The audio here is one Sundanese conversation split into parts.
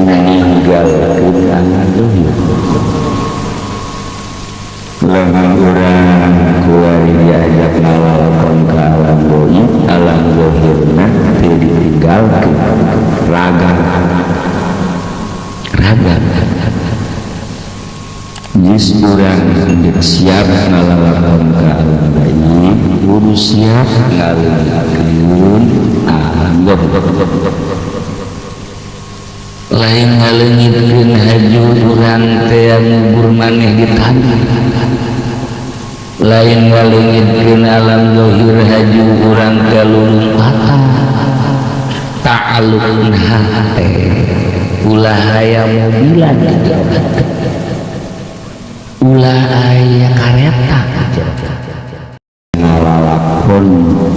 Ninggalkeun alam zahir. Lamun urang kuari diajak ngalalakon ka alam gaib, alam zahirna teu ditinggalkeun, ragam ragam. Jis urang geus siap ngalalakon ka alam gaib, kudu siap ngaleungitkeun alam zahir. Lain ngaleungitkeun haju urang teh ngubur maneh di tanah, lain ngaleungitkeun alam zahir haju urang teh lulumpatan ta'alluq hate. Ulah aya mobilan di jero hate, ulah aya kareta di jero. Ngalalakon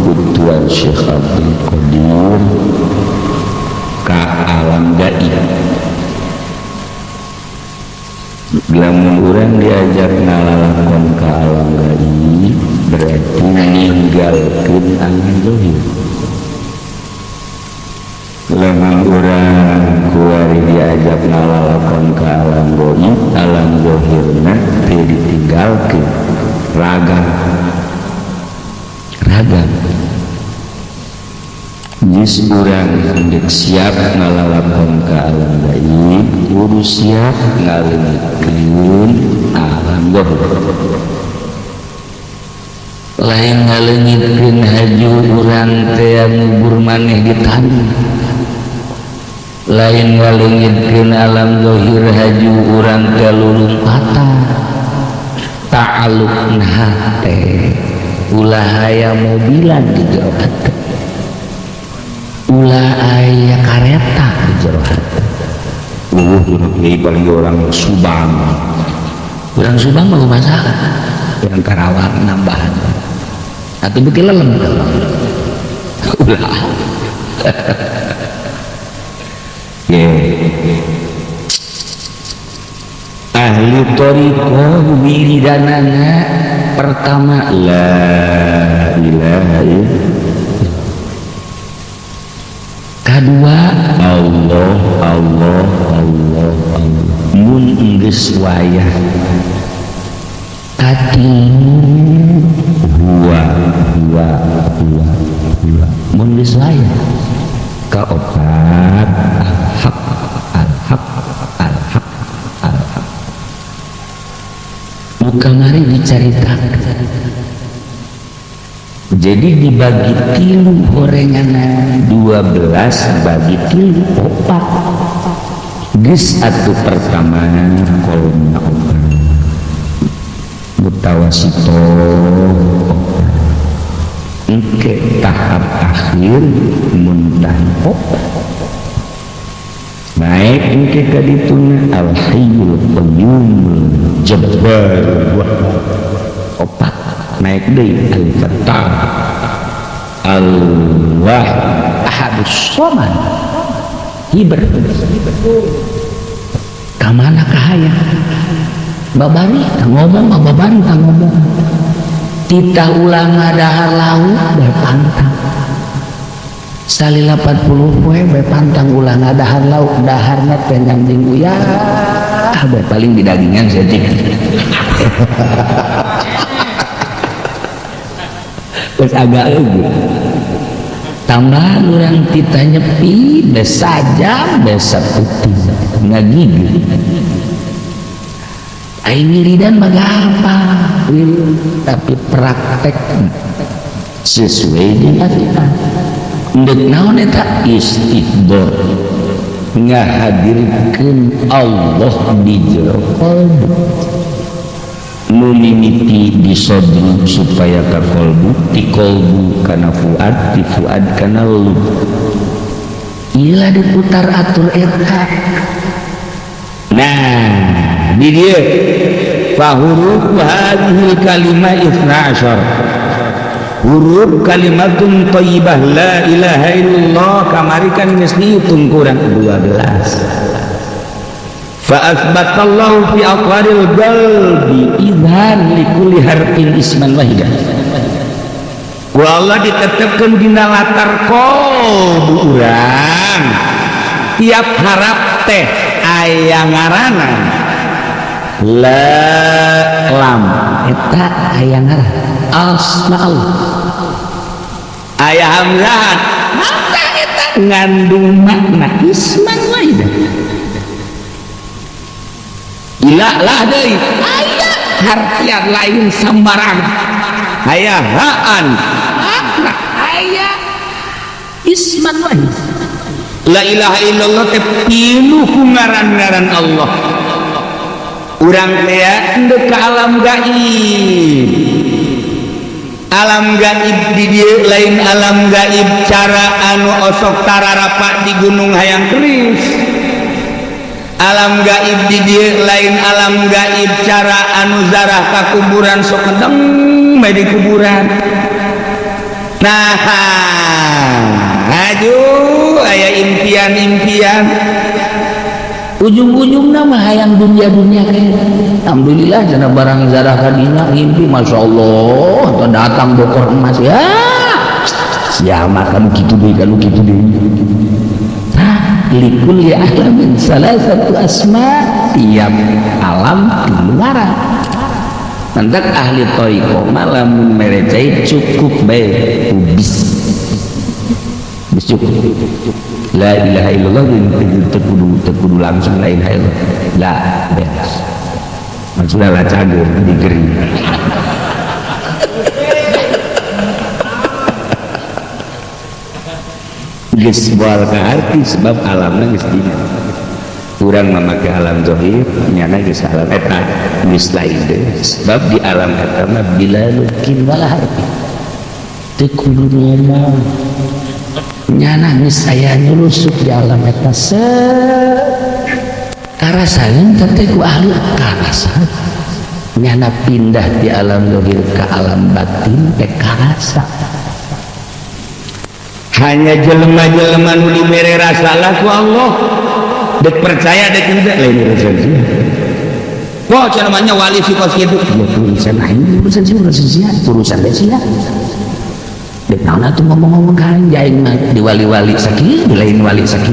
tujuan Syekh Abdul Qadir ka alam gaib. Lamun urang diajak ngalalakon ka alam gaib, berarti ninggalkeun alam zahir. Lamun urang kuari diajak ngalalakon ka alam gaib, alam zahirna teu ditinggalkeun, ragam ragam. Jis urang geus siap ngalalakon ka alam gaib, kudu siap ngaleungitkeun alam zahir. Lain ngaleungitkeun haju urang teh ngubur maneh di tanah, lain ngaleungitkeun alam zahir haju urang teh lulumpatan ta'alluq hate. Ulah aya mobilan di jero hate, ulah aya kareta di jero hate. Kiai paling orang Subang, orang Subang mah masalah, orang Karawang nambahan atau betul lelem ulah. Yeah. Ahli thariqah wiridanana pertama la ilaha illallah, kedua Allah Allah Allah Allah. Mun geus wayah katilu huwa huwa huwa huwa. Mun geus wayah kaopat al-haq al-haq al-haq al-haq. Kamari dicaritakan, jadi dibagi tilu gorengan 12 bagi tilu opat. Geus atuh pertama kolomna opat, mutawasito opat, engke tahap akhir muntahi opat. Baik, engke kadituna al hayyul qayyum jabbar opat, naik deui al fattah Allah ahadus somad hiber. Kamana kahayang babari tah ngomong, babari tah ngomong, titah ulang ngadahar lauk bae pantang salila 40 poe bae pantang ulah ngadahar lauk, daharna teh jeung uyah bae, paling di dagingan saeutik. Terus agak eueuh tambah urang titah nyepi besajam besa putih ngagigit. Ai wiridan mah gampang, tapi praktek sesuai dengan aturan. Ndek naon eta istihdor, ngahadirkeun Allah di jero kalbu, nu mimiti di sodru supaya ka kolbu, ti kolbu kana fuad, ti fuad kana lub. Ilah diputar atur eta. Nah, di dieu fa huruf hadhil kalimah itsna asyar huruf kalimatun thayyibah la ilaha illallah. Kamari kan geus dihitung kurang 12. Fa asbatallahu fi aqwaril qalbi idhan likulli harfin isman wahidah. Ku Allah ditetepkeun dina latar qalbu urang tiap harap. teh aya ngaranna la lam eta aya ngaran asma Allah, aya hamzah maka eta ngandung makna isman wahidah. Ila lah deui aya hartian lain sembarang, aya haan makna aya isman wahid. La ilaha illallah teh pinuh ku ngaran-ngaran Allah. Urang teh endek ka alam gaib. Alam gaib di dieu lain alam gaib cara anu osok tararapa di gunung hayang keris. Alam gaib di dieu lain alam gaib cara anu zarah ka kuburan sok ngedeng bae di kuburan. Nah, aju aya impian-impian ujung-ujung nama hayang dunia-dunia kayak alhamdulillah jana barang zarah kadinya ngimpi Masya Allah atau datang bokor emas ya ya makan gitu deh kalau gitu deh. Nah, likulli alamin salah satu asma, tiap alam tilu ngaran. Mantak ahli toiko malam merecai cukup bae ubis cukup la ilaha illallah teu kudu langsung la ilaha illallah la beres maksudnya la cager digeri geus moal kaarti sebab alamna geus dina urang mamakai alam zahir nyana geus alam eta geus lain deui sebab di alam eta mah bila lukin wala harfi teu kudu ngomong nyana geus aya nyulusup di alam eta se karasaeun teh ku ahli karasa nyana pindah di alam zahir ke alam batin teh karasa. Hanya jelema-jelema nu dibere rasa lah ku Allah dek percaya dek henteu lain urusan sia. Wah cenah namanya wali si kos kitu ya urusan aing urusan sia urusan sia urusan sia. Dek naon atuh ngomong-ngomong ka aing aing mah di wali-wali sakieu di lain wali sakieu.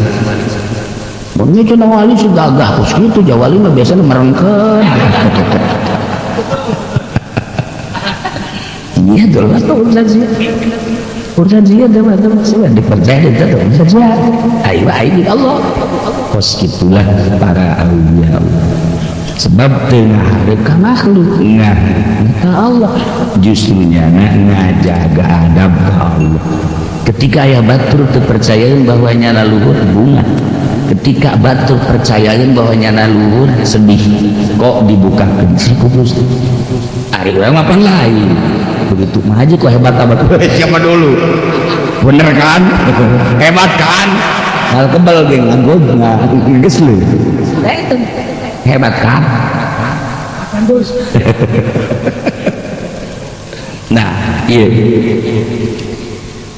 Mun cenah wali si gagah kos kitu ja wali mah biasana merengkeun. Iya dolah urusan sia. Urusan sia teh mah teh dipercaya teh urusan sia. Ayo aing Allah. Kos kitulah para aulia. Sebab teu ngahareup ka makhluk ka Allah justru nyana ngajaga adab ka Allah. Ketika aya batur teu percayaeun bahwa nyana luhur bunga, ketika batur percayaeun bahwa nyana luhur sedih kok dibukakeun ku Gusti. Ari urang mah pan lain begitu mah aja kok hebat amat. Siapa dulu bener kan hebat kan hal kebal geng nganggo geus leuh hebat kan. Nah iya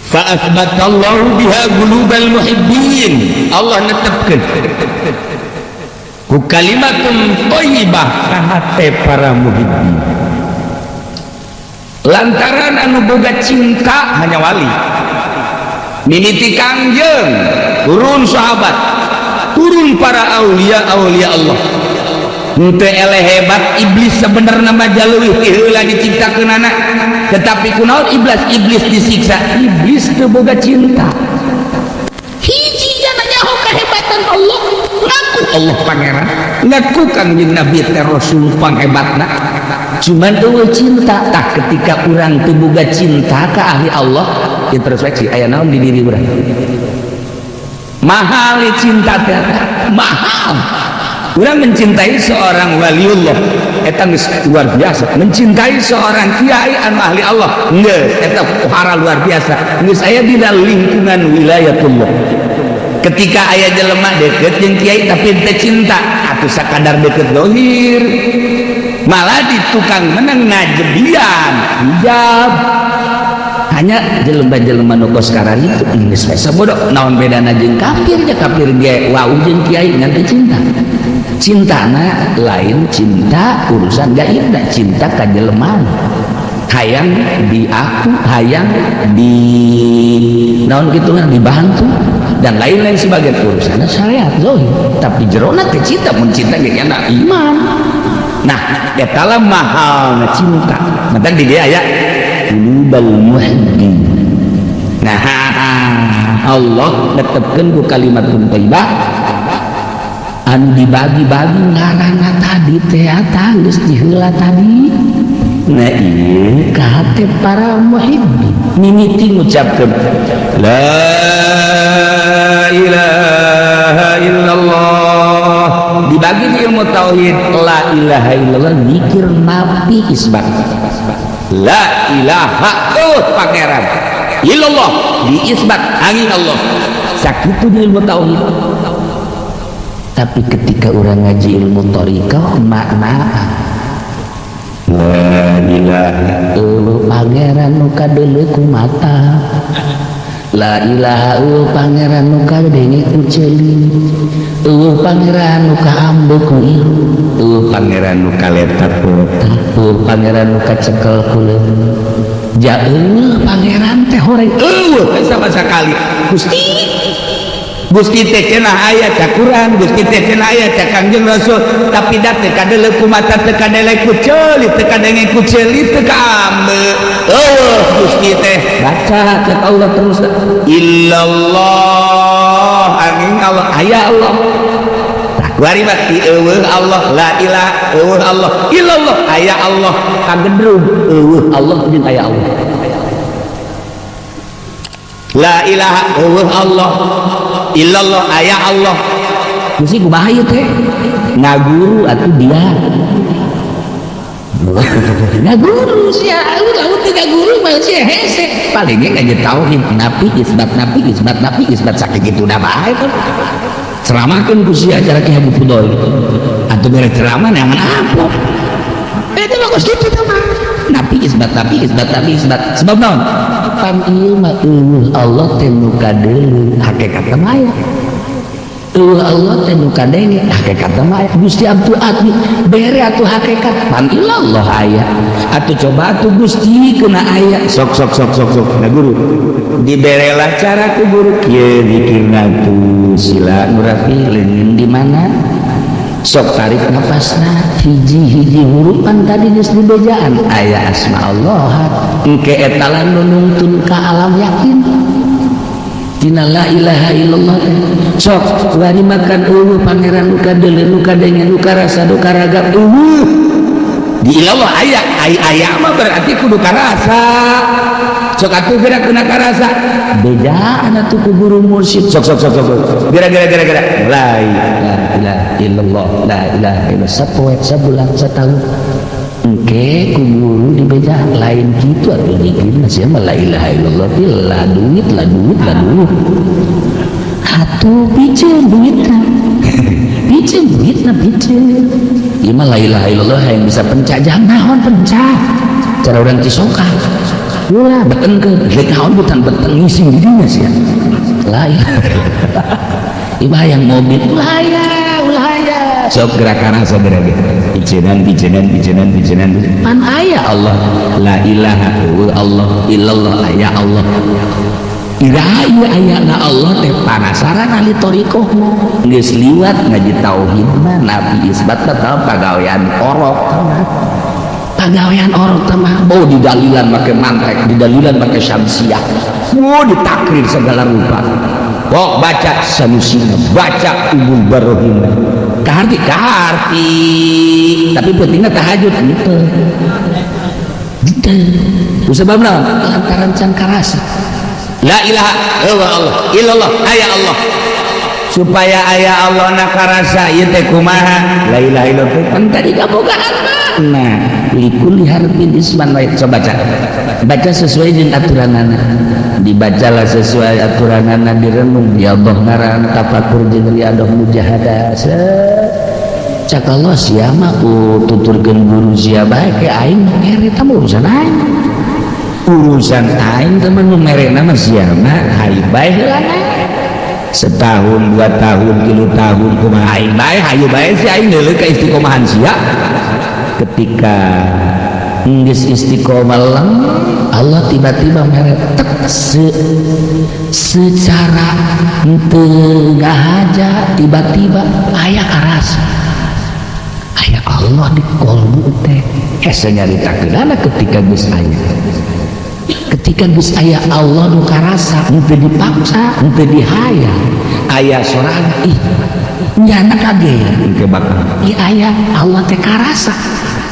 fa asbatallahu biha qulubal muhibbin. Allah netepkeun ku kalimatun thayyibah ka hate para muhibbin lantaran anu boga cinta hanya wali mimiti kangjeng turun sahabat turun para aulia aulia Allah. Henteu eleh hebat iblis sebenarnya mah jaleuwih ti heula diciptakeunana tetapi kunaon iblis disiksa iblis teu boga cinta hiji jana nyaho kehebatan Allah ngaku Allah pangeran ngaku Kangjeng Nabi teh Rasul panghebatna cuman eueuh cinta. Tah ketika urang teu boga cinta ka ahli Allah introspeksi aya naon di diri urang mahal cinta teh mahal. Urang mencintai seorang waliullah eta geus luar biasa, mencintai seorang kiai anu ahli Allah geus eta pohara luar biasa geus aya dina lingkungan wilayatullah. Ketika aya jelema deket jeung kiai tapi teu cinta atuh sakadar deket dohir malah di tukang menang ngajebian hijab hanya jelema-jelema nu kos kararitu geus we sabodo naon bedana jeung kafir nya kafir ge wau jeung kiai ngan teu cinta. Cintana lain cinta urusan gaibna cinta ka jelema hayang di aku hayang di naon kitu dibantu Dan lain-lain sebagai urusan syariat zohir, tapi jerona teh cinta. Mun cinta ge kana iman. Nah, eta lah mahalna cinta. Maka di dia aya qulubal muhibbin. Nah, Allah netepkeun ku kalimat thayyibah anu dibagi-bagi ngaranna tadi teh, geus diheula tadi. Nah, ieu ka hate para muhibbin mimiti ngucapkeun la ilaha illallah, dibagi di ilmu tauhid la ilaha illallah, zikir nafi isbat. La ilaha, oh pangeran, illallah diisbat angin Allah. Sakitu di ilmu tauhid. Tapi ketika orang ngaji ilmu thoriqah, makna la ilaha, euweuh pangeran nu kadeuleu ku mata. La ilaha, euweuh pangeran nu kadenge ku ceuli. Euweuh pangeran nu kaambe ku irung. Euweuh pangeran nu kaleta ku otak. Euweuh pangeran nu kacekel ku leungeun. Ja euweuh pangeran teh horeng euweuh sama sekali. Gusti, Gusti teh cenah aya cak Quran, Gusti teh cenah aya cak Kangjeng Rasul, tapi da teu kadeuleu ku mata, teu kadele ku ceuli, teu kadenge ku ceuli, teu kaambe. Euweuh Gusti teh. Baca cek Allah terus, illallah, angin Allah, aya Allah. Tah, kuari mah ti euweuh Allah, la ilaha, euweuh Allah, illallah, aya Allah, kagedrug euweuh Allah jeung aya Allah. La ilaha, euweuh Allah, illallah, aya Allah. Mesti kumaha ieu teh? Ngaguru atuh dia, ngaguru sia. Lamun teu ngaguru mah sia hese. Paling ge ngaji tauhid, nafi isbat, nafi isbat, nafi isbat, sakitu da bae kan. Ceramahkeun ku sia cara Ki Haji Fudail atuh, bere ceramah neangan amplop eta mah. Kos kitu teh mah nafi isbat, nafi isbat, nafi isbat. Sebab naon? Pan ieu mah euweuh Allah teh nu kadeuleu, hakikatna mah aya. Euweuh Allah teh nu kadenge, hakikatna mah aya. Gusti Abdul Admi bere atuh hakikat, pan illallah aya. Atuh coba atuh Gusti kena aya. Sok sok sok sok sok. Nah, guru diberelah cara ku guru kieu zikirna tuh. Sila nu rapi leungeun di mana, sok tarik napasna hiji-hiji hurupan. Tadi geus dibejaan aya asma Allah. Engke eta lah nu nungtun ka alam yakin tina la ilaha illallah teh. Sok wani makan, euweuh pangeran nu kadeuleu, nu kadenge, nu karasa, nu karaga, euweuh. Di ilallah aya. Ai aya mah berarti kudu karasa. Sok atuh geura kena karasa, bejaan atuh ku guru mursyid. Sok sok sok sok sok, geura geura geura geura, mulai la ilaha illallah, la ilaha illallah, sapoe, sabulan, satahun, engke ku guru dibeja lain kitu atuh zikirna sia mah. La ilaha illallah teh la duit, la duit, la duit atuh. Piceun duitna, piceun duitna, piceun. Ieu mah la ilaha illallah yang bisa pencak. Jangan naon pencak, cara urang Cisoka ulah beten ke rek naon butan beten ngising di dinya sia. La ilaha. Ieu yang mobil ulah aya, ulah aya. Sok gerakan asa geura ge picenan, picenan, picenan, picenan. Pan aya Allah. La ilaha, Allah, illallah, aya Allah. Iraha ieu ayana Allah teh? Panasaran ahli thoriqoh geus liwat ngaji tauhid mah, nafi isbat teh pagawean orok. Pagawean orok teh mah bau didalilan make mantek, didalilan make syamsiah, mau ditakrir segala rupa. Kok baca Sanusina, baca Umul Barohin, kaharti kaharti, tapi pentingnya tahajud gitu gitu. Sebab naon? Lantaran can karasa. La ilaha, illallah, illallah, aya Allah. Supaya aya Allah na karasa ieu teh kumaha? La ilaha illallah kan tadi kabogaan. Nah, likulli harfin isman wae. Coba baca, baca sesuai jeung aturanana. Dibacalah sesuai aturanana, direnung ya Allah ngaran, tafakur jeung riadoh, mujahadah. Cak Allah, sia mah ku tuturkeun guru sia bae ke aing mere tah. Urusan aing, urusan aing teman nu mere nama sia mah hayu bae heulana. Setahun, 2 tahun, 3 tahun, kumaha aing bae, hayu bae si aing deuleu ka istiqomahan sia. Ketika Geus istiqomah leng, Allah tiba-tiba mere tek secara teu ngahaja, tiba-tiba aya karasa aya Allah di kolbu teh. Hese nyaritakeunana ketika geus aya, ketika geus aya Allah nu karasa, henteu dipaksa, henteu dihayal, aya sorangan, ih nyana kaget engke bakal ih aya Allah teh karasa.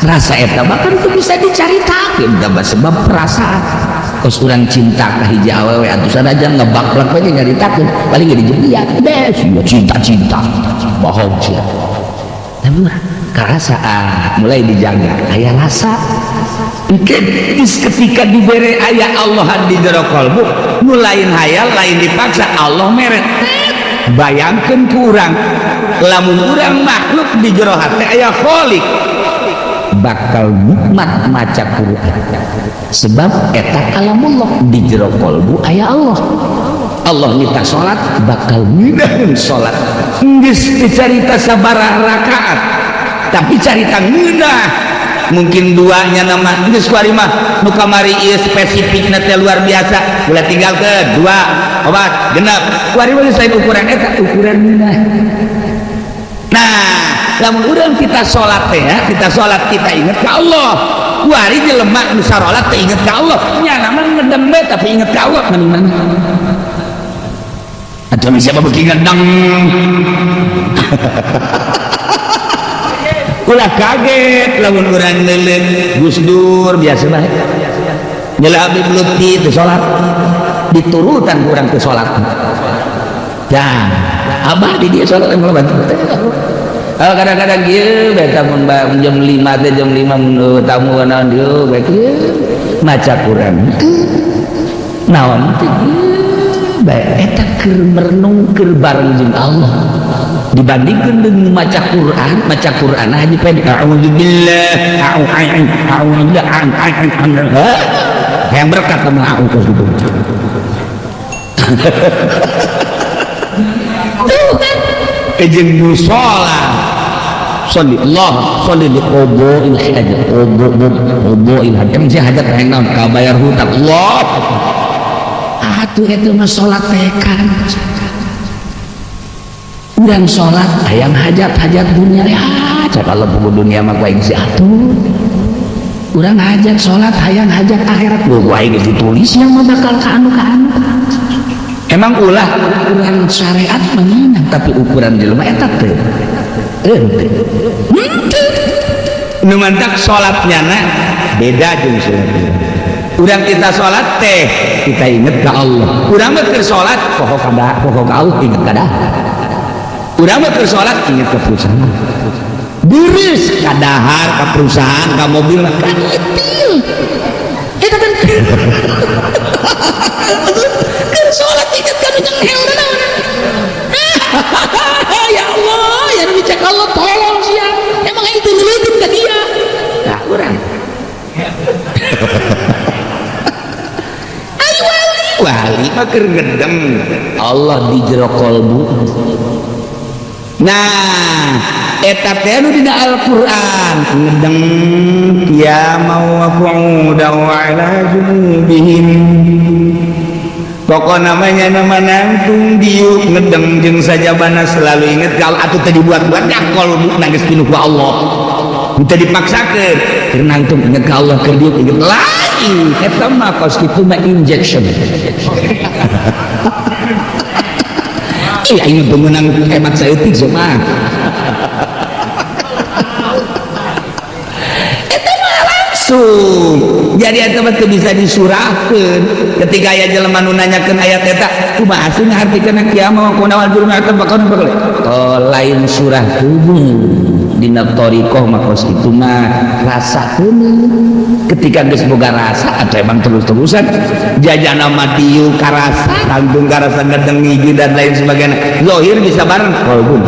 Rasa eta bahkan teu bisa dicaritakeun sebab perasaan. Kos urang cinta ka hiji awewe atuh sanajan ngebaklak bae nyaritakeun paling ge dijelian bes cinta-cinta bohong sia. Tapi urang karasa, ah, mulai dijaga aya rasa. Engke geus ketika dibere aya Allah di jero kalbu nu lain hayal, lain dipaksa, Allah mere. Bayangkeun ku urang lamun urang makhluk di jero hate aya Khalik, bakal nikmat maca Quran sebab eta kalamullah. Di jero kolbu aya Allah, Allah minta salat bakal ngeunaheun salat. Geus dicarita sabaraha rakaat tapi carita ngeunah mungkin duanya nama geus kuari mah nu kamari ieu spesifikna teh luar biasa, ulah tinggalkeun dua, opat, genep. Kuari mah geus lain ukuran eta, ukuran ngeunah. Nah, lamun urang kita salat teh ya, kita salat kita inget ka Allah. Kuari jelema nu sarolat teh inget ka Allah, nya mah ngedem bae tapi inget ka Allah. Mending mana atuh siapa beuki ngedeng? Ulah kaget lamun urang leuleung Gus Dur biasa bae nyela Habib Lutfi teu salat, diturutan ku urang teu salat. Dah abah di dia salat emang bantu. Kadang-kadang kieu beta mun jam 5 teh, jam 5 mun tamu naon dieu bae kieu maca Quran naon teh bae eta keur merenung, keur bareng jeung Allah dibandingkeun dengan maca Quran. Maca Quran aja pengen a'udzubillah a'udzubillah yang berkat sama a'udzu gitu. Tuh kan jeung nu salat sholli Allah sholli li qada'il hajat, qada'il hajat emang sih hajat hayang naon kabayar hutang Allah atuh eta mah salat teh kan urang salat hayang hajat-hajat dunia ya cak kalau pugu dunia mah ku aing sih atuh urang hajat salat hayang hajat akhirat ku aing geus ditulis yang mah bakal ka anu ka anu. Emang ulah ukuran syariat menginang tapi ukuran jelema eta teh henteu nu mantak salatnya na beda jeung salat urang. Kita salat teh kita inget ka Allah. Urang mah keur salat poho ka poho ka Allah, inget ka dahar. Urang mah keur salat inget ka perusahaan, beres ka dahar, ka perusahaan, ka mobil kan itil eta kan keur salat inget ka nu nyenghel naon. Ya Allah ya Nabi, cek Allah tolong sia emang aing teu leuleut ka dia. Nah urang ayo wali wali mah keur ngedeng Allah di jero kalbu. Nah eta teh anu dina Al-Qur'an ngedeng qiyamau wa qu'udan wa ala junubihim. Pokok namanya nama nangtung diuk ngedeng jeung sajabana selalu inget kalau atuh teh dibuat-buat nya kalbu geus pinuh ku Allah, teu dipaksakeun keur nangtung inget ka Allah, keur diuk inget lain. Eta mah kos kitu mah injection. Ih aing pemenang hemat saeutik mah eta mah langsung. Jadi eta mah teu bisa disurahkeun. Ketika aya jelema nu nanyakeun ayat eta kumaha sih ngartikeun kiamat wa qona wal jurma eta bakal bakal oh lain surah kubu dina thariqah mah kos kitu mah rasa kuning. Ketika geus boga rasa atau emang terus-terusan jajana mah dieu karasa tangtung karasa ngedeng hiji dan lain sebagainya zahir bisa bareng qalbun.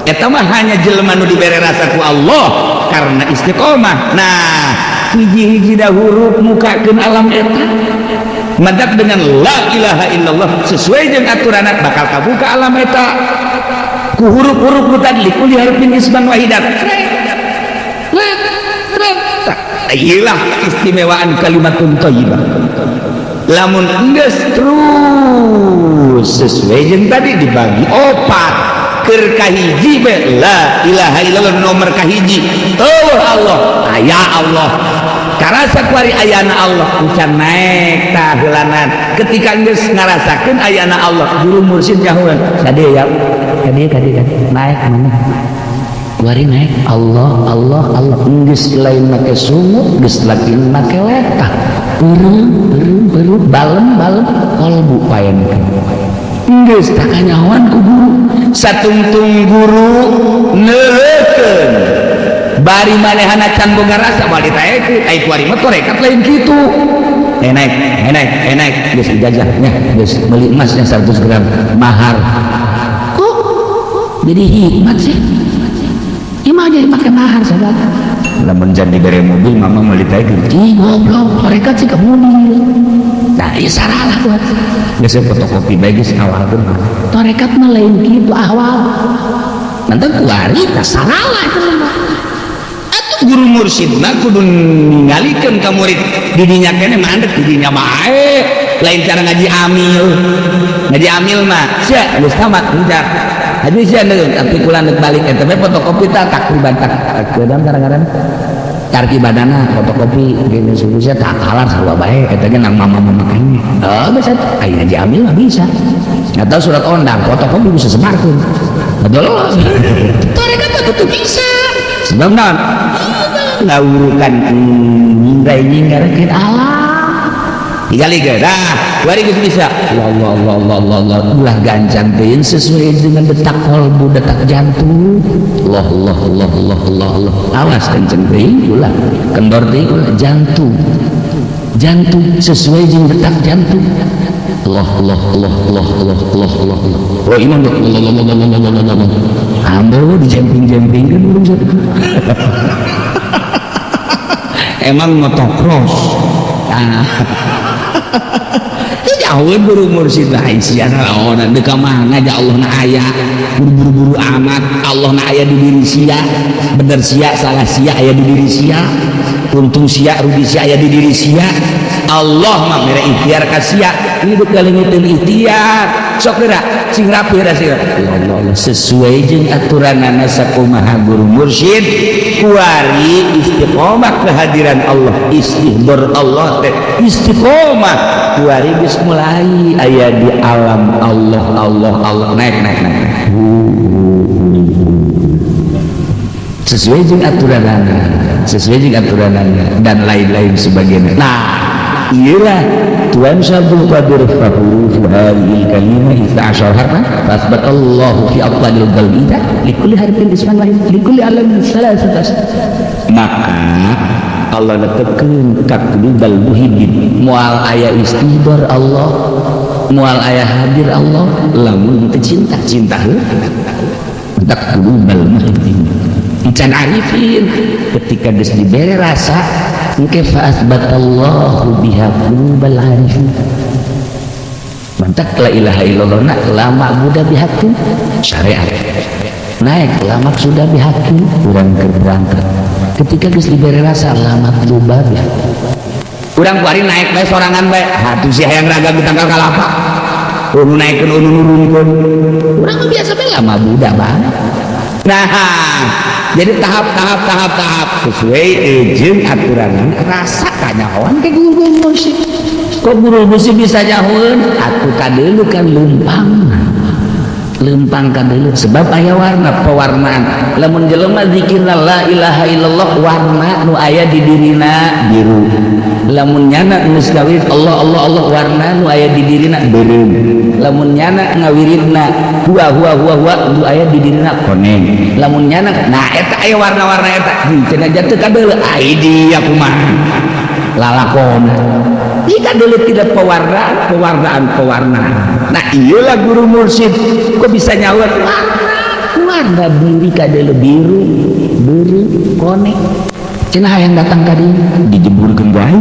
Eta mah hanya jelema nu dibere rasa ku Allah karena istiqomah. Nah hiji-hiji da huruf mukakeun alam eta mantak dengan la ilaha illallah sesuai dengan aturan bakal kabuka alam eta ku huruf-huruf nu tadi likulli harfin isman wahidat. Iyalah keistimewaan kalimatun thayyibah. Lamun geus terus sesuai jeung tadi dibagi opat, keur kahiji be la ilaha illallah, nomor kahiji eueuh Allah, aya Allah, karasa kuari ayana Allah, encan naek tah heulanan. Ketika geus ngarasakeun ayana Allah, guru mursyid nyahueun kade ya, kade kade kade, naek mana kuari, naek Allah Allah Allah, geus lain make sungut, geus lain make letah, beureum beureum beureum, balem balem, kolbu paen, geus tak kanyahoan ku guru. Satungtung guru neuleukeun bari manehana can boga rasa, moal ditaekeun. Ai kuari mah torekat lain kitu. Eh naek, eh naek, eh naek, geus ijazah nya, geus meuli emasnya 100 gram mahar. Kok jadi hikmat sih? Ieu mah jadi make mahar, sahabat. Lamun jadi dibere mobil, mama meuli taekeun. Ih goblok, torekat sih ke mobil. Nah, ieu saralah buat. Geus fotokopi bae geus awalkeun. Torekat mah lain kitu awal. Nanti kuari tah saralah itu mah. Atuh guru mursyid mah kudu ningalikeun ka murid didinya keneh mandek didinya bae. Lain cara ngaji amil. Ngaji amil mah sia geus tamat encar. Haji sia deuk tapi kula deuk balik eta we fotokopi tah takriban tak kadang kadang-kadang tarkibadana fotokopi gini sia tak kalah sarua bae eta ge nang mama-mama kene. Oh bisa, aya ngaji amil mah bisa. Atau surat ondang fotokopi bisa sebarkeun. Betul. Torekat mah tuh bisa. Sebab naon? Ngawurukan nyingrai nyinggarkeun alam. Tigali ge dah, kuari geus bisa. Allah Allah Allah Allah Allah Allah. Ulah gancang teuing, sesuai dengan detak kolbu, detak jantung. Allah Allah Allah Allah Allah Allah. Awas kenceng teuing ulah, kendor teuing ulah, jantung. Jantung sesuai dengan detak jantung. Allah Allah Allah Allah Allah Allah Allah Allah. Oh ini Allah Allah Allah Allah Allah Allah Allah. Ambo dijemping-jempingkeun urang. Emang motocross. Ah. Jauh guru mursyid lah sia laonan deuk ka mana ja Allah na aya, buru-buru amat Allah na aya di diri sia, bener sia salah sia aya di diri sia, untung sia rugi sia aya di diri sia. Allah mah mere ikhtiar ka sia, hidup kalengiteun ikhtiar sok geura sing rapi ra sing Allah Allah Allah sesuai jeung aturanana sakumaha guru mursyid. Kuari istiqomah kehadiran Allah, istihdor Allah teh istiqomah, kuari geus mulai aya di alam Allah Allah Allah, naik naik naik sesuai jeung aturanana, sesuai jeung aturanana dan lain-lain sebagainya. Nah iyalah Tuhan Syabdul Qadir fa hurufu hadhil kalimah itsna asyara harfan fasbatallahu fi aqwalil qalbi likulli harfin isman wahid likulli alamin salasat. Maka Allah netepkeun taqlubal muhibbin, moal aya istihdar Allah, moal aya hadir Allah lamun teu cinta cinta heuh taqlubal muhibbin encan arifin. Ketika geus dibere rasa engke fa asbatallahu biha qulubal arifin. Mantak la ilaha illallah na la ma'budu bihaqqin syariat naik, la maksuda bihaqqin urang keur berangkat. Ketika geus dibere rasa la matluba bihaqqin, urang kuari naik bae sorangan bae hatuh si hayang raga di tangkal kalapa unu naikkeun unu nurunkeun, urang mah biasa bae la ma'buda bae. Nah jadi tahap tahap tahap tahap sesuai jeung aturan rasa kanyahoan ke guru mursyid. Kok guru mursyid bisa nyahoeun atuh kadeuleu kan leumpang leumpang kadeuleu, sebab aya warna pewarnaan. Lamun jelema zikirna la ilaha illallah, warna nu aya di dirina biru. Lamun nyana geus ngawirid Allah Allah Allah, warna nu aya di dirina beureum. Lamun nyana ngawiridna huwa huwa huwa huwa, nu aya di dirina koneng. Lamun nyana nah eta aya warna-warna eta cenah jatuh kadeuleu ai dia kumaha lalakon jika dulu tidak pewarnaan pewarnaan pewarnaan. Nah iyalah guru mursyid kok bisa nyawer warna diri kadeuleu biru beureum koneng cenah hayang datang ka dieu dijeburkeun bae.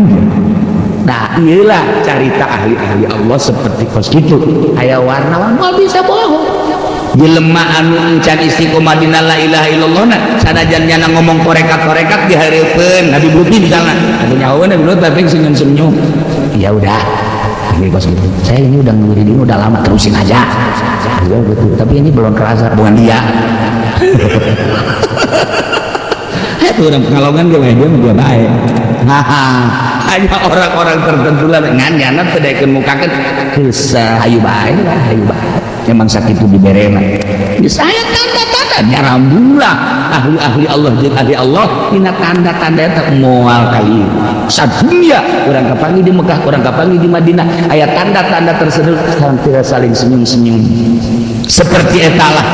Nah iyalah carita ahli-ahli Allah seperti kos gitu aya warna-warna, moal bisa bohong. Jelema anu encan istiqomah dina la ilaha illallah na sanajan nyana ngomong korekat-korekat di hareupeun Nabi Lutfi misalnya, atuh nyahoeun Nabi Lutfi tapi senyum-senyum. Ya udah, ini kos gitu. Saya ini udah nguri ini udah lama, terusin aja. Ya gitu. Tapi ini belum kerasa, bukan dia. Itu orang Pekalongan dia dia dia baik. Hanya orang-orang tertentu lah ngan nyana teu daekeun mukakeun geus hayu bae lah, hayu bae. Emang sakitu diberena. Geus aya tanda-tanda nyarambula ahli-ahli Allah jeung ahli Allah dina tanda-tanda eta moal kali. Sadunya urang kapanggih di Mekah, urang kapanggih di Madinah, aya tanda-tanda tersebut hampir saling senyum-senyum. Seperti etalah.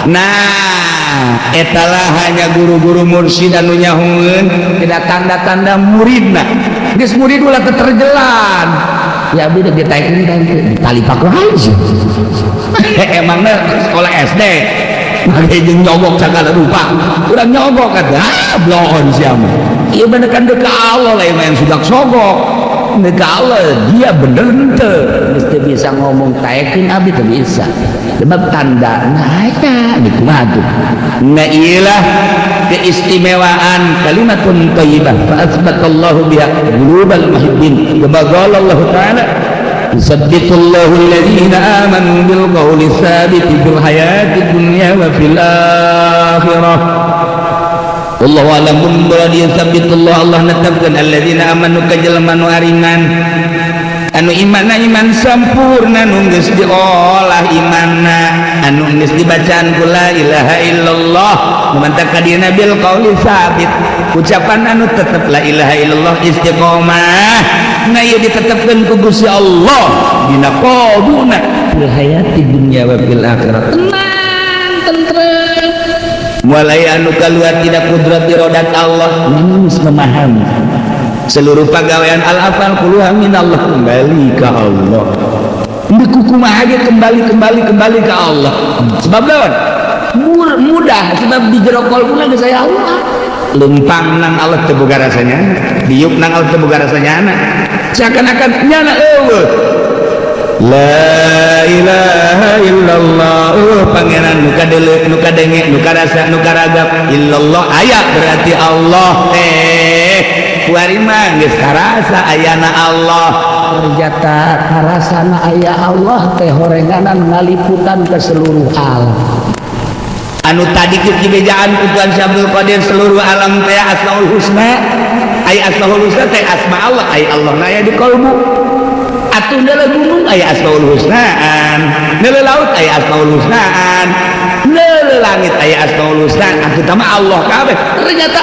Nah, etalah hanya guru-guru mursyid anu nyahueun tidak tanda-tanda muridna. Geus murid ulah terjelan. Ya abdi dek ditaekeun kan tali paku aja. Emangnya sekolah SD make jeung nyogok sagala rupa. Urang nyogok kan ah bloon sia mah. Ieu bener kan deuk ka Allah lah yang sudah sogok. Deuk ka Allah dia bener henteu. Geus teu bisa ngomong taekeun abdi teu bisa. Sebab tanda nah aya di kumaha tuh. Nah iyalah keistimewaan kalimatun thayyibah fa asbatallahu biha qulubal muhibbin kama qala Allah ta'ala yusabbitullahu alladhina amanu bil qawli tsabiti fil hayati dunya wa fil akhirah. Wallahu a'lam bi yusabbitullahu Allah netepkeun alladzina amanu ka jelema nu aringan anu imanna iman sampurna nu geus diolah imanna anu geus dibacaan ku la ilaha illallah nu ka dina bil qauli sabit ucapan anu tetep la ilaha illallah istiqomah. Nah ieu ditetepkeun ku Gusti Allah dina qalbuna fil hayati dunya wa fil akhirah tenang tentrem mulai anu kaluar tina kudrat iradat Allah geus memahami seluruh pagawean al-afal kulluha minallah kembali ke Allah. Ndek kumaha ge kembali kembali kembali ke Allah. Sebab naon? Mudah sebab di jero kolbuna geus aya Allah. Lempang nang Allah teu boga rasanya, diuk nang Allah teu boga rasanya. Seakan-akan nyana eueuh. La ilaha illallah pangeran nu kadeuleu nu kadenge nu karasa nu karagap illallah aya berarti Allah teh kuari mah geus karasa ayana Allah. Ternyata karasana aya Allah teh horenganan ngaliputan ke seluruh alam. Anu tadi dibejaan ku Tuhan Syekh Abdul Qadir seluruh alam teh Asmaul Husna. Ai Asmaul Husna teh asma Allah, ai Allah na aya di kalbu. Atuh neuleuh gunung aya Asmaul Husnaan, neuleuh laut aya Asmaul Husnaan, neuleuh langit aya Asmaul Husna, atuh tama Allah kabeh. Ternyata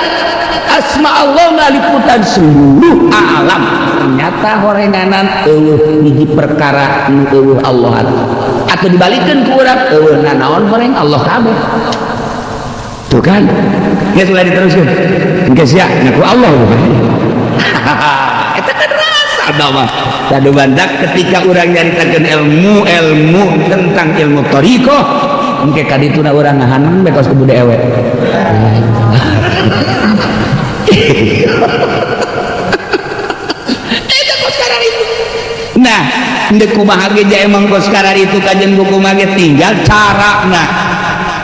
asma Allah ngaliputan seluruh alam. Ternyata horenganan eueuh hiji perkara nu eueuh Allah atau dibalikeun ku urang eueuh nanaon horeng Allah kabeh. Tuh kan geus ulah diteruskeun geus ya ngaku Allah bukan. Eta kan rasa mah tadu bandak ketika urang nyaritakeun ilmu ilmu tentang ilmu thariqah engke ka dituna urang ngahanan bae kos kudu ewe. Eta kos karar itu. Nah, ndek kumaha ge emang kos karar itu kajian buku mage tinggal carana.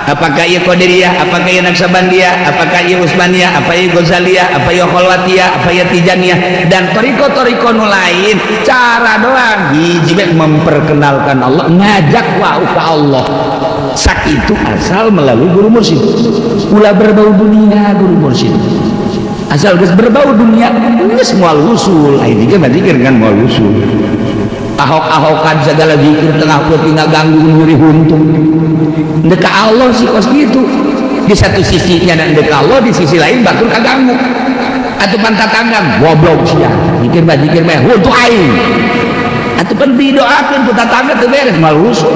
Apakah ieu Qadiriyah, apakah ieu Naqsyabandiyah, apakah ieu Utsmaniyah, apa ieu Ghazaliyah, apa ieu Khalwatiyah, apa ieu Tijaniyah dan toriko-toriko nu lain, cara doang hiji bae memperkenalkan Allah, ngajak wau ka Allah. Sakitu asal melalui guru mursyid. Ulah berbau dunia guru mursyid. Asal geus berbau dunia geus moal usul. Ai zikir mah zikir kan moal usul. Ahok-ahokan segala zikir tengah peuting ngaganggu nyuri huntung. Ndek ka Allah sih kos gitu. Di satu sisi nya ndek ka Allah, di sisi lain batur kaganggu. Atuh pan tatangga goblok sia. Zikir mah huntu aing. Atuh pan didoakeun ku tatangga teu beres moal usul.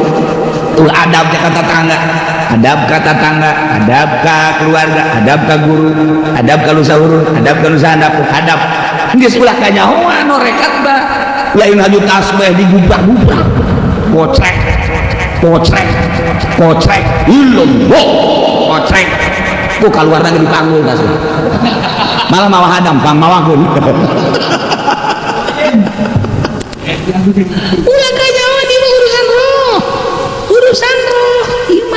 Tuh adab ka tetangga, adab ka tetangga, adab ka keluarga, adab ka guru, adab ka nu sahurun, adab ka nu sahandap, adab. Geus ulah kanyahoan rekat mah. Lain haju tasbih digubrak-gubrak. Kocrek, kocrek, kocrek, illallah, kocrek. Ku kaluarna ge dipanggul tasbih. Malah mawa hadam pang mawakeun. Ulah kanyahoan ieu urusan roh. Urusan roh. Ieu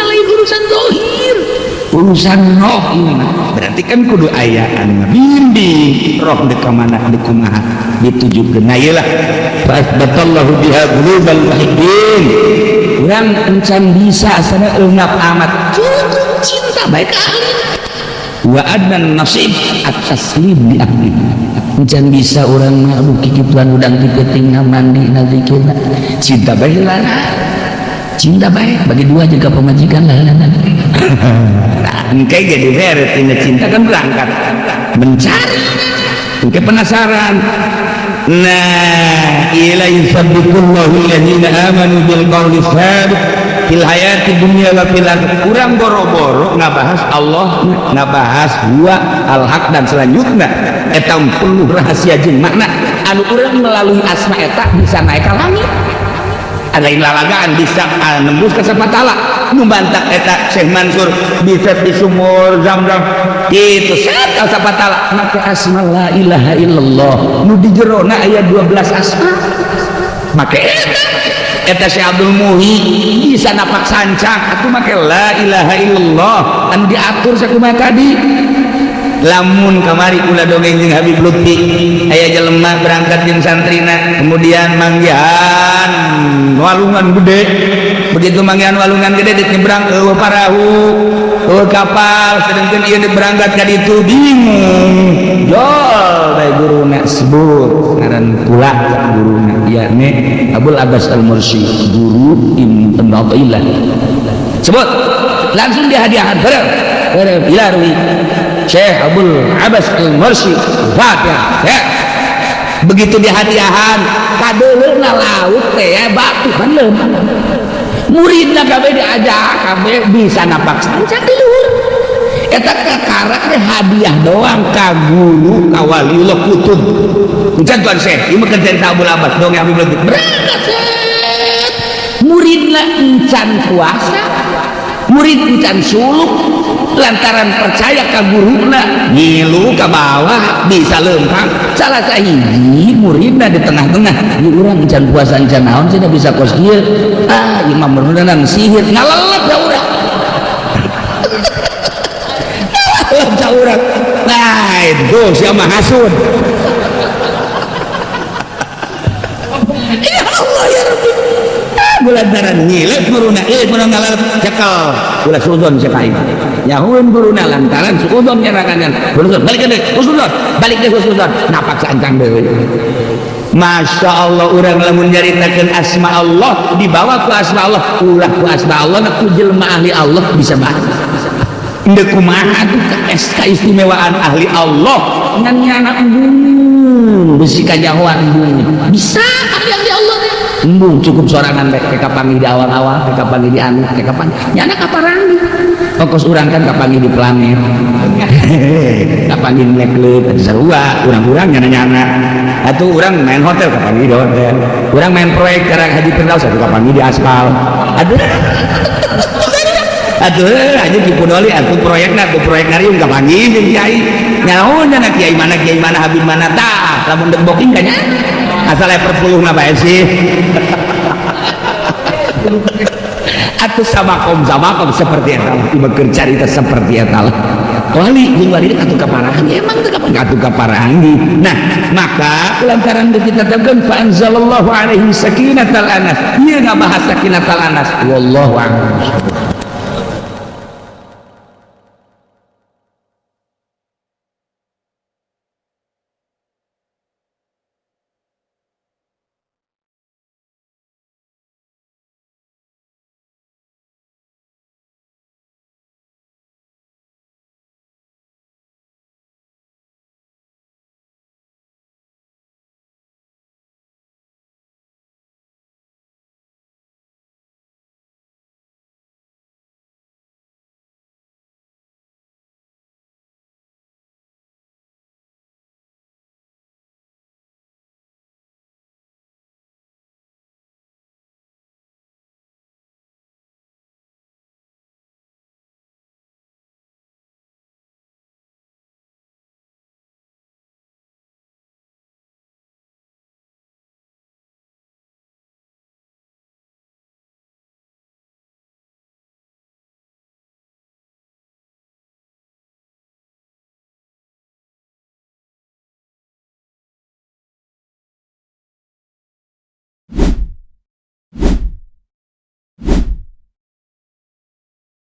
Urusan roh ini mah berarti kan kudu aya anu ngabimbing roh dek ka mana, dek kumaha ditujukeun. Nah, ieu lah fa asbatallahu biha qulubal muhibbin. Urang encan bisa sana eungap amat, cukup cinta baik ka ahli. Wa adnan nasib at-taslim li ahli. Encan bisa urang mah, aduh, kikituan udang ti peuting mandi na zikirna cinta bae lah, cinta bae bagi dua juga pemajikan lah. Nah, engke jadi beres tina cinta kan berangkat mencari, engke penasaran. Nah, ila yusabbitullahu alladzina amanu bil qawli tsabit fil hayati dunya wa fil akhirah. Urang boro-boro ngabahas Allah, ngabahas huwa al-haq dan selanjutnya, eta penuh rahasia jeung makna anu urang melalui asma eta bisa naik ka langit, ada lain lalagaan bisa nembus ke sapatala. Nu bantak eta Syekh Mansur bisa di sumur Zam-Zam itu set ka sapatala make asma la ilaha illallah nu di jerona aya 12 asma. Make eta eta Syekh Abdul Muhi bisa napak sancang atuh make la ilaha illallah anu diatur sakumaha tadi. Lamun kamari ulah dongeng jeung Habib Lutfi, aya jelema berangkat jeung santrina, kemudian manggihan walungan gede. Begitu manggihan walungan gede, dek nyebrang euweuh parahu, euweuh kapal, sedangkan ieu dek berangkat ka ditu bingung. Jol bae guruna sebut ngaran kula, guruna yakni Abul Abbas Al-Mursi, guru Ibnu Athaillah. Sebut langsung dihadiahkan bareng bareng ila ruhi Syekh Abul Abbas Al-Mursi Fatihah ya. Begitu dihadiahan kadeuleuhna laut teh ya, batu kan leumpang. Muridna kabeh diajak, kabeh bisa napak sancang di luhur eta kakarak teh hadiah doang ka guru, ka waliullah kutub. Encan tuan Syekh ieu mah keur cerita Abul Abbas dong yang Habib Lutfi berangkat set. Muridna encan kuasa, murid encan suluk, lantaran percaya ka guruna ngilu ka bawah bisa lempang. Salah sahiji muridna di tengah-tengah, di urang encan puasa, encan naon sih bisa kos kieu, ah ieu mah meureunan sihir. Ngalelep ya urang, ngalelep ya urang. Nah, itu siapa hasud. Ya Allah ya Rabbi, lantaran ngilep guruna eh guruna ngalelep cekel ulah suudon cek aing nyahueun guruna lantaran suudon nyarakan husnuzon balik deui, husnuzon balik deui, husnuzon napak sancang deui. Masya Allah, urang lamun nyaritakeun asma Allah dibawa ku asma Allah, ulah ku asma Allah na ku jelema ahli Allah bisa bahas. Endek kumaha atuh kaistimewaan ahli Allah ngan nyana embung besi kanyahoan embung bisa ahli ahli Allah teh embung cukup sorangan bae ke kapanggih di awal-awal, ke kapanggih di anu, ke kapan nyana kaparangi. Pokos urang kan kapanggih di planet, kapanggih di klub sarua urang-urang nyana-nyana atuh. Urang main hotel kapanggih di hotel, urang main proyek karang Haji Firdaus atuh kapanggih di aspal. Aduh atuh aja di Pudoli atuh proyekna atuh proyek ngariung kapanggih jeung kiai nyaho nyana kiai mana, kiai mana, habib mana. Tah lamun dek booking kanya asal aya perpuluhna bae sih atuh. Samakom samakom seperti eta lah ieu keur carita seperti eta lah. Wali jeung wali atuh kaparahan emang teu kapan atuh kaparahan. Nah, maka lantaran ditetapkeun fa anzalallahu alaihi sakinatal anas, ieu ngabahas sakinatal anas, wallahu a'lam.